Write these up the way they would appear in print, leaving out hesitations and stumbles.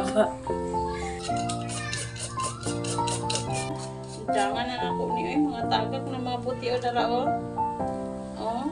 Haba. Jangan na ako ni ay mga tagak na mga puti o dara o. Oh.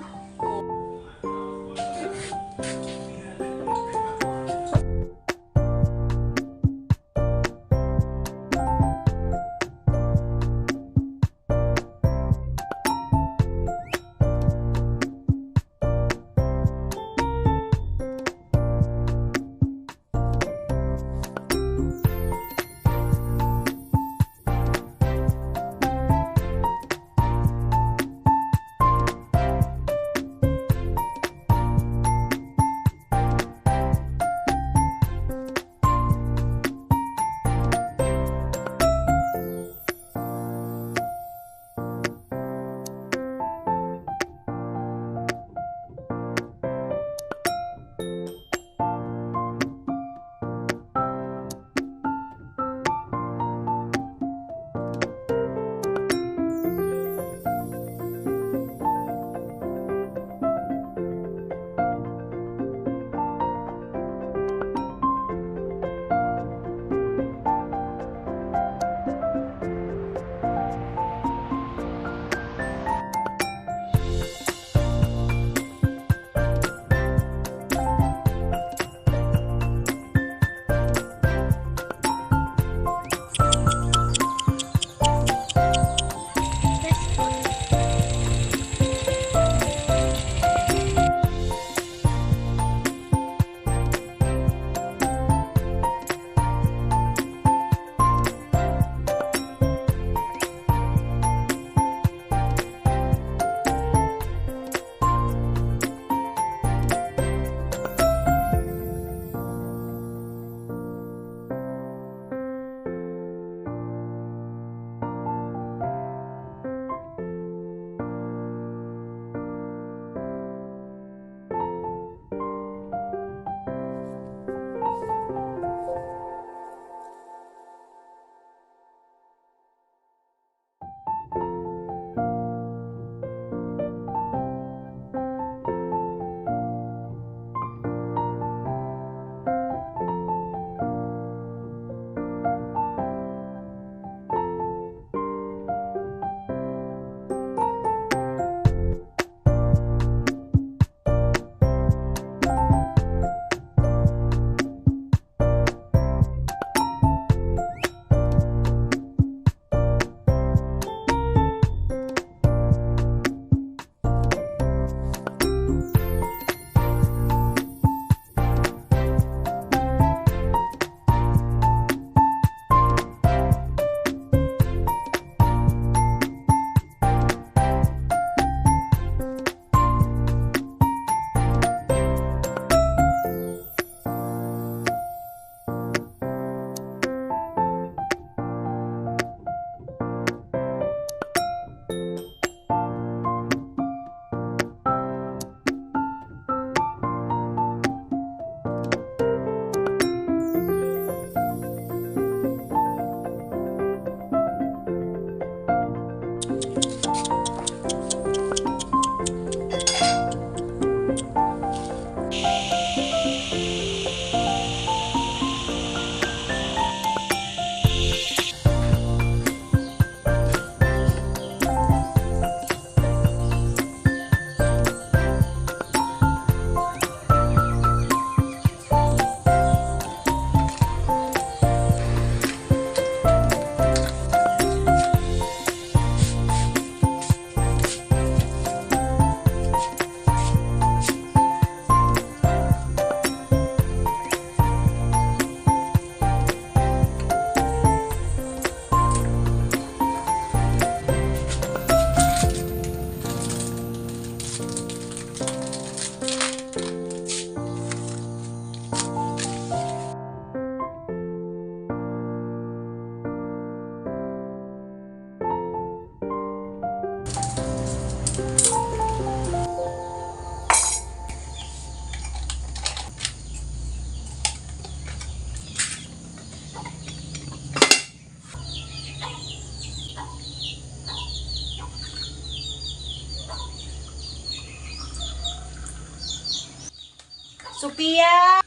Sophia!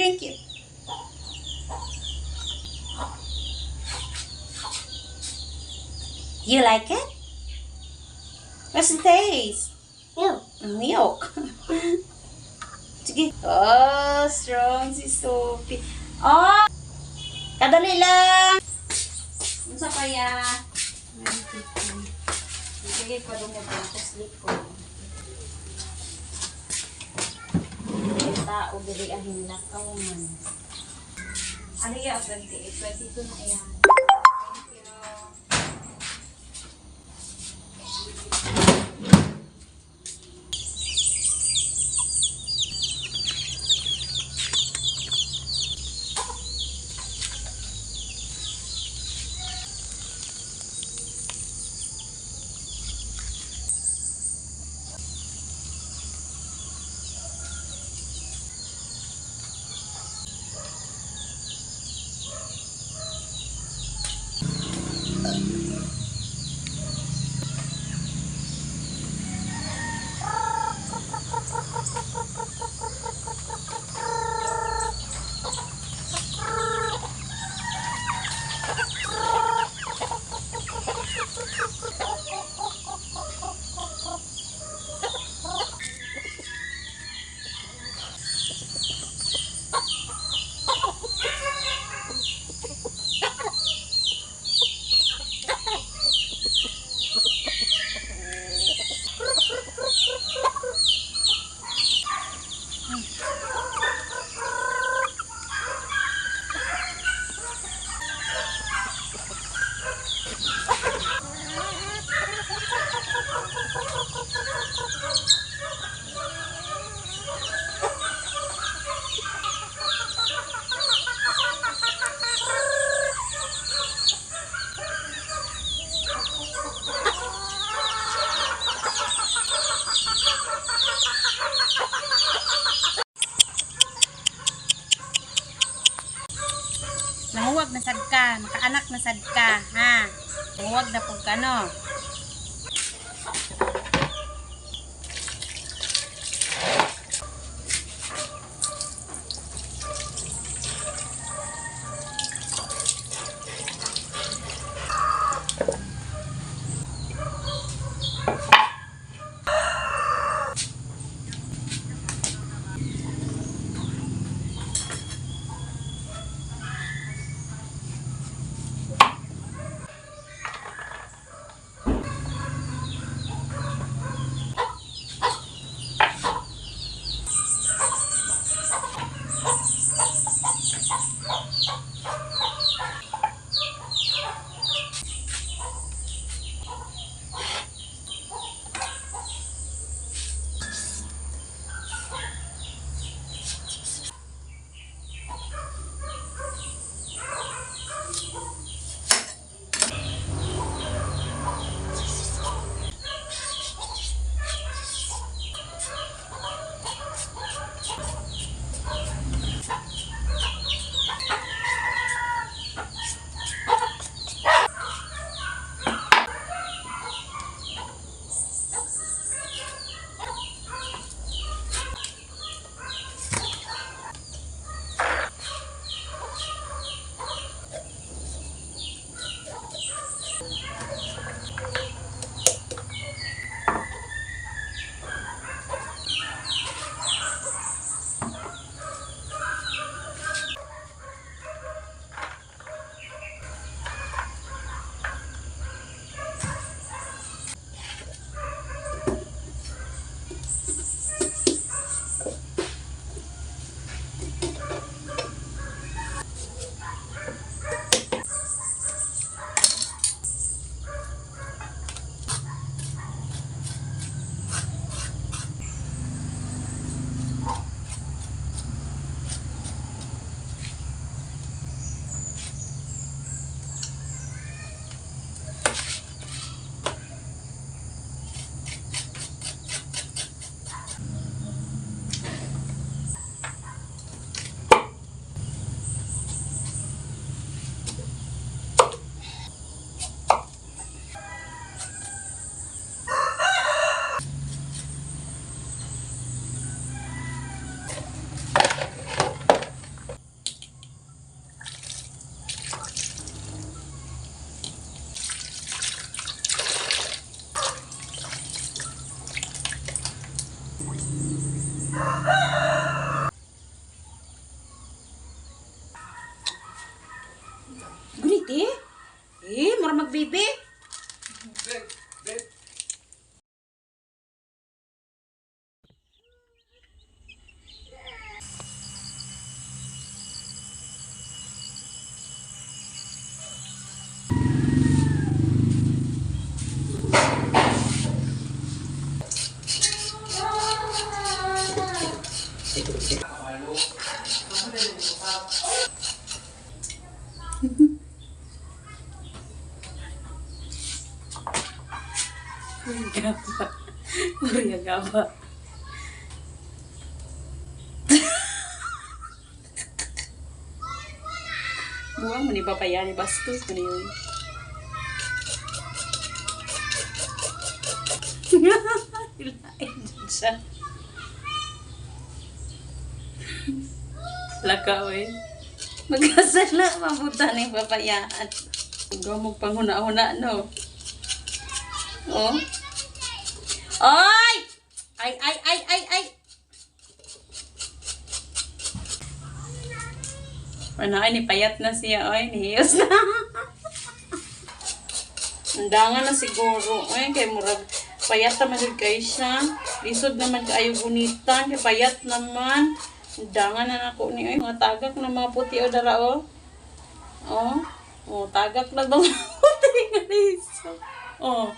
Drink it. You like it? What's the taste? Milk. Milk. Sige. Oh, strong si Sophie. Oh! Kadali lang. Unsa kaya? Sige, padungog ako sleep ko. Tao diri ang hinlakaw man. Ano ya, 28, 22 na yan. Thank you. Nanguwag na sad ka, makaanak na sad ka, ha? Nanguwag na pud ka, no? 20? Eh, mura magbibi. Gaba. Mura gaba. Buang mo ni papaya ni bastos mo ni yun. Ilain dyan siya. Lakaw eh. Magkasala, mabuta na yung papayaan. Ikaw magpanghuna-huna, no? Oh. Oy! Ay, ay, ay, ay, ay! Ano, ay, nipayat na siya. Oy, nihiyos na. Andangan na siguro. Ay, kay murag payat naman jud kay siya. Lisod naman kaayo gunitan, kay payat naman. Andangan na nako ni oy, mga tagak na mga puti o dara o. Oh. Oh, tagak na mga puti nga lisod. Oh.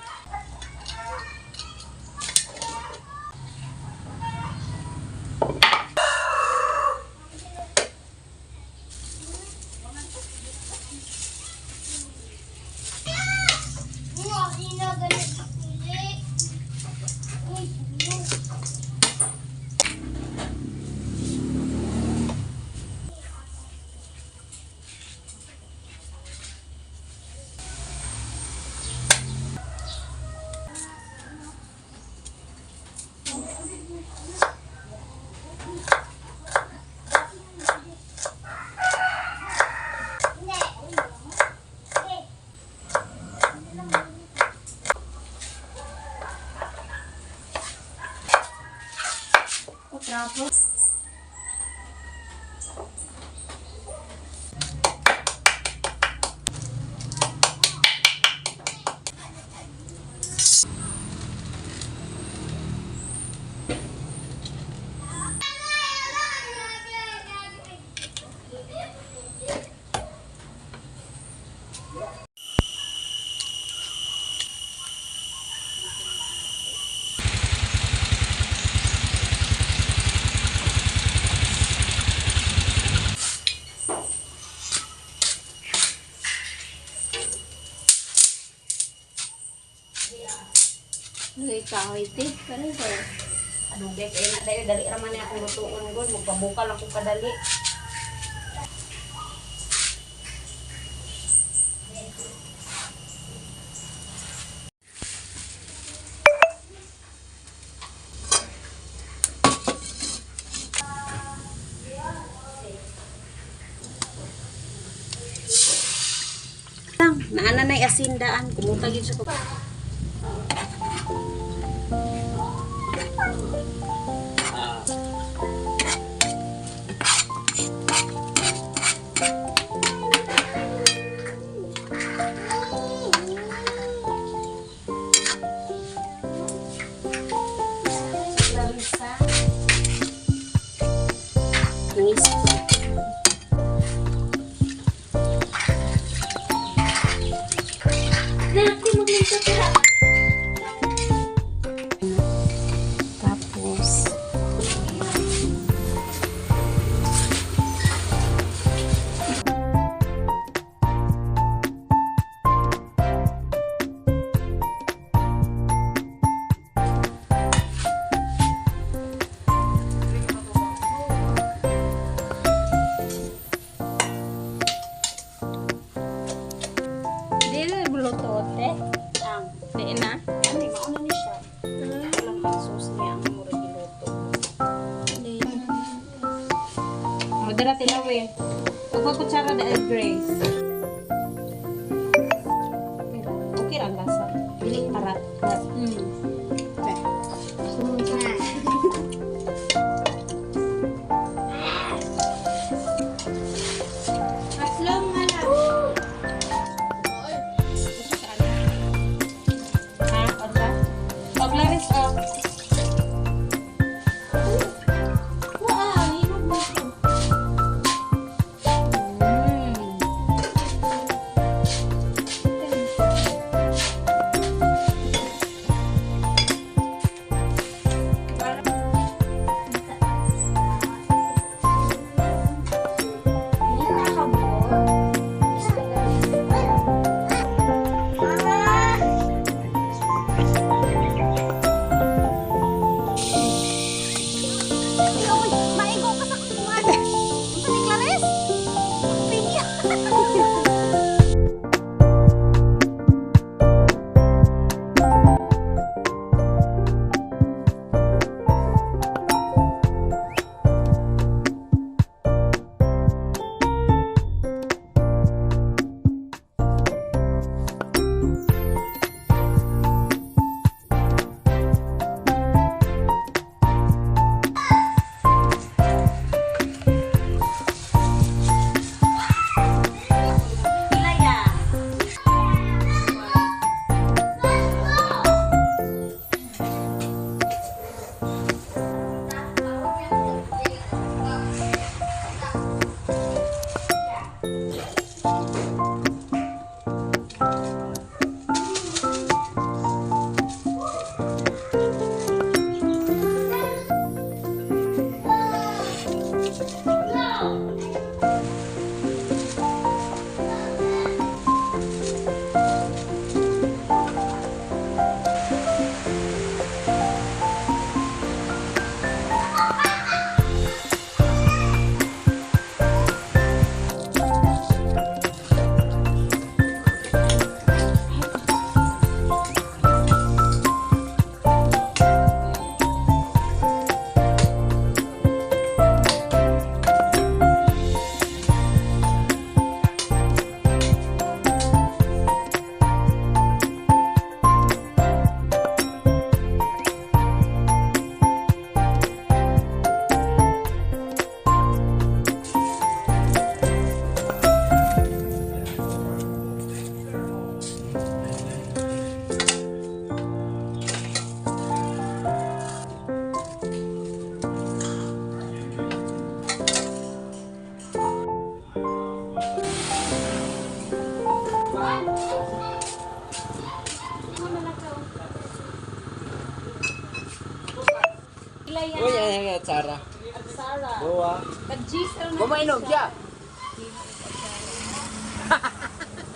Uy, kahoy te. Karon ko. Adugay kay na dayo dali ra man ni akong lutuon gud, magpabukal ako kadali. Lang, naana nay asin daan, kumuta gid siya ko. Larissa. Nangis. Dati magluto ka. Tapos, Di na luto te. Ang, Di na. ano, mauna ni siya. Walang kang sauce niya ang murag giluto. Di. Madara tilaw eh. Huwag ko kutsara na Grace. Okay ra ang lasa. Dili parat. Aslong nga lang. Atsara. Atsara. Buwa. Pag-gis na Kumainom siya.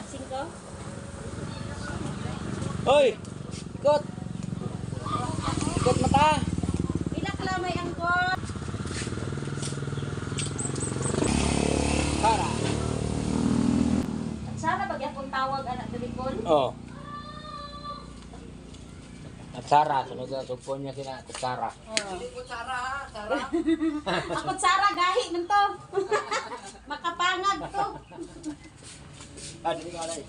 Singko? Hoy! Ikot! Ikot mata! Ila kalamay ang ko. Para. Atsara ba gyapon tawag anak diri kon? Oh. Atsara, sunod na sugpon niya sila, atsara. Ako Sara gahi man to. Makapangag to. Ah, dili ka alay.